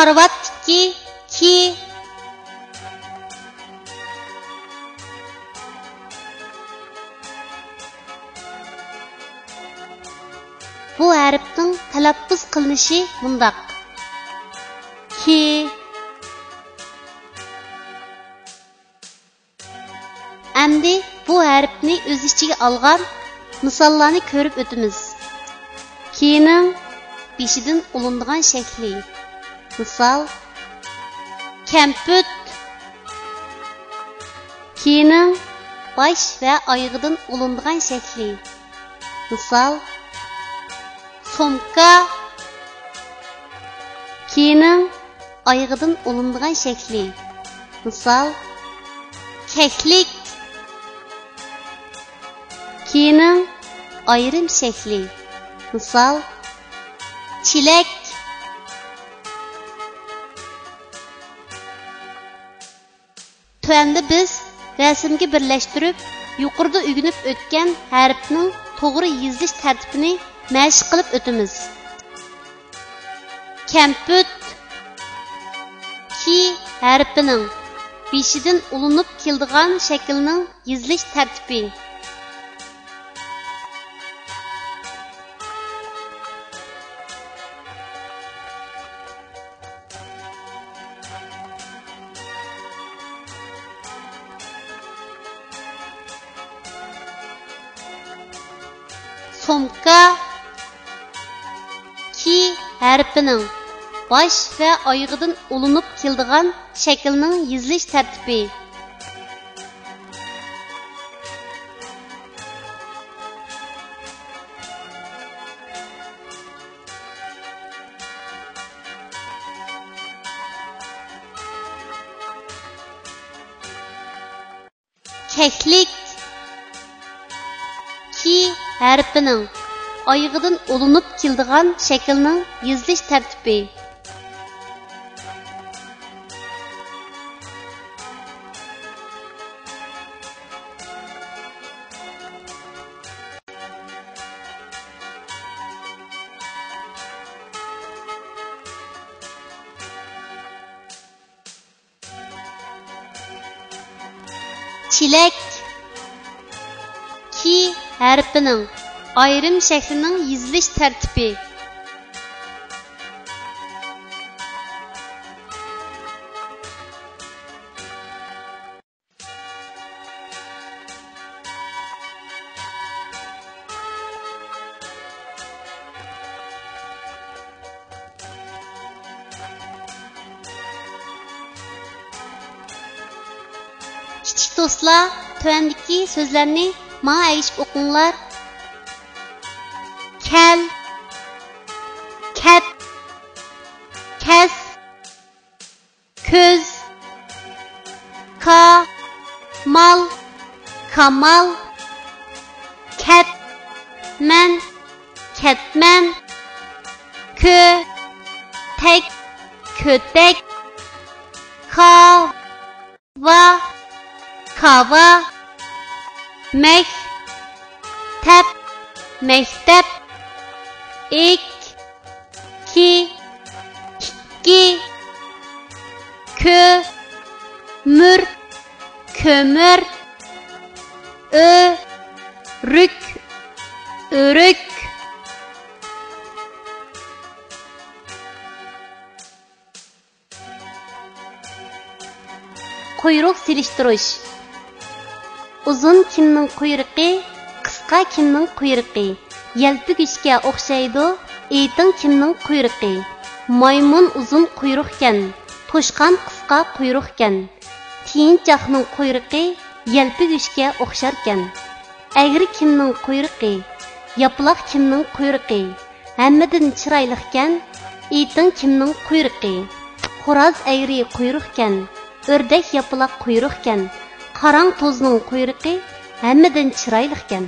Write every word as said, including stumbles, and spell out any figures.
كارىۋاتتىكى كى. بۇ ھەرپنىڭ تەلەپپۇز قىلىنىشى مۇنداق: كى. ئەمدى بۇ ھەرپنى ئۆز ئىچىگە ئالغان مىساللارنى كۆرۈپ ئۆتىمىز. كىنىڭ بېشىدىن ئۇلىنىدىغان شەكلى. مىسال، كەمپۈت. كىنىڭ باش ۋە ئايىغىدىن ئۇلىنىدىغان شەكلى. مىسال، سومكا. كىنىڭ ئايىغىدىن ئۇلىنىدىغان شەكلى. مىسال، كەكلىك. كىنىڭ ئايرىم شەكلى. مىسال، چېلەك. تۆۋەندە بىز رەسىمگە بىرلەشتۈرۈپ، يۇقىرىدا ئۆگىنىپ ئۆتكەن ھەرپنىڭ توغرا يېزىلىش تەرتىپىنى مەشىق قىلىپ ئۆتىمىز. كەمپۈت. كى ھەرپىنىڭ بېشىدىن ئۇلىنىپ كېلىدىغان شەكىلنىڭ يېزىلىش تەرتىپى. سومكا. كى ھەرپىنىڭ باش ۋە ئايىغىدىن ئۇلىنىپ كېلىدىغان شەكىلنىڭ يېزىلىش تەرتىپى. كەكلىك. كى ھەرپىنىڭ ئايىغىدىن ئۇلىنىپ كېلىدىغان شەكىلنىڭ يېزىلىش تەرتىپى. چېلەك. كى ھەرپىنىڭ ئايرىم شەكلىنىڭ يېزىلىش تەرتىپى. كىچىك دوستلار، تۆۋەندىكى سۆزلەرنى ماڭا ئەگىشىپ ئوقۇڭلار. كەل، كەت، كەس، كۆز، كامال، كامال، كەتمەن، كەتمەن، كۆتەك، كۆتەك، كاۋا، كاۋا، مەك، تەپ، مەكتەپ، ئىك، كى، ئىككى، كۆ، مۈر، كۆمۈر، ئۆ، رۈك، ئۆرۈك. قۇيرۇق سېلىشتۇرۇش. ئۇزۇن كىمنىڭ قۇيرۇقى، قىسقا كىمنىڭ قۇيرۇقى؟ يەلپۈگۈچكە ئوخشايدۇ، ئېيتىڭ كىمنىڭ قۇيرۇقى؟ مايمۇن ئۇزۇن قۇيرۇقكەن، توشقان قىسقا قۇيرۇقكەن. تىيىنچاقنىڭ قۇيرۇقى يەلپۈگۈچكە ئوخشاركەن. ئەگرى كىمنىڭ قۇيرۇقى؟ ياپىلاق كىمنىڭ قۇيرۇقى؟ ھەممىدىن چىرايلىقكەن، ئېيتىڭ كىمنىڭ قۇيرۇقى؟ خوراز ئەگرى قۇيرۇقكەن، ئۆردەك ياپىلاق قۇيرۇقكەن، قاراڭ توزنىڭ قۇيرۇقى ھەممىدىن چىرايلىقكەن.